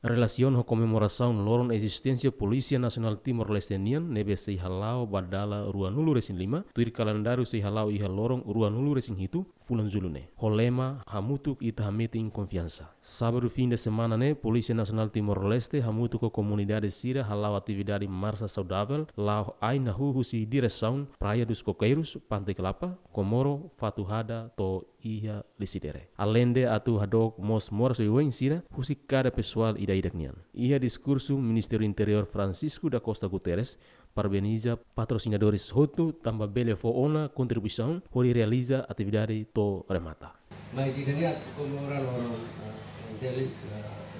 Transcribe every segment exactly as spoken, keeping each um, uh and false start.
Relasiona ho komemorasaun loron ezisténsia Polísia Nasionál Timor-Leste nian ne'ebé sei hala'o ba dala ruanulu resin lima, tuir kalendáriu sei hala'o iha loron ruanulu resin hitu fulan Jullu ne'e. Ho lema, hamutuk ita hametin konfiansa. Sábadu fin de semana ne'e, Polísia Nasionál Timor-Leste hamutuk ho komunidade sira hala'o atividade marsa saudavel, la'o ai-nahú husi diresaun Praia dos Coqueiros, Pantai Kelapa, Comoro, Fatuhada, to'o iha Lecidere. Aleinde atu hadook mós moras oioin sira husi kada pesoál ida-idak nian. Iha diskursu, Ministru Interiór Francisco da Costa Guterres parabeniza patrosinadores hotu tanba bele fó ona kontribuisaun hodi realiza atividade to'o remata. Mas ida-ne'e atu komemora loron, eh, P N T L, eh,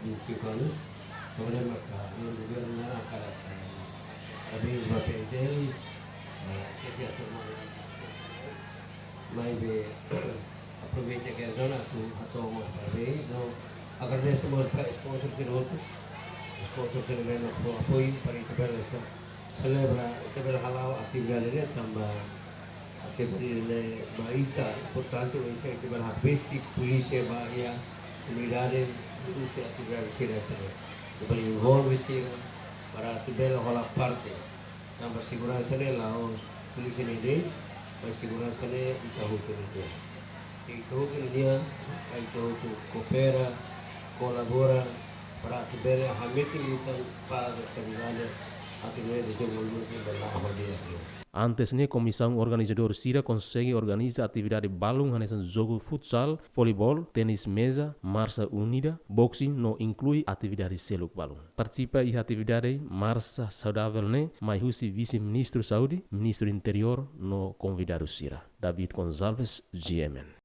vinte e cinco anos. Sobre maka, no governo na cara, eh, parabéns ba P N T L, eh, que se ha tomado. Maibé, aproveita ke zona atu hato'o mós parabéns, no agradese mós ba sponsor sira hotu, sponsor sira ne'ebé fó apoiu para ita bele selebra, ita bele hala'o atividade ne'e tanba atividade ne'e ba ita importante, ita bele hakbesik polísia ba iha komunidade, durante atividade sira ne'e. Ita bele envolve sira para ita bele hola parte. Tanba seguransa ne'e la'ós polísia nian de'it, mas seguransa ne'e ita hotu nian. Ita hotu nian, ita hotu koopera, kolabora, para atu bele hametin liután pás no estabilidade, atu nune'e dezenvolvimentu bele la'o ho di'ak. Antes ne'e, komisaun organizadór sira konsege organiza atividade balun hanesan jogu futsal, voleibol, tenis meza, marsa unida, boxing no inklui atividade seluk balun. Partisipa iha atividade marsa saudavel ne'e mai husi Vise-Ministru Saúde, Ministru Interiór no konvidadu sira. David Gonçalves, G M N.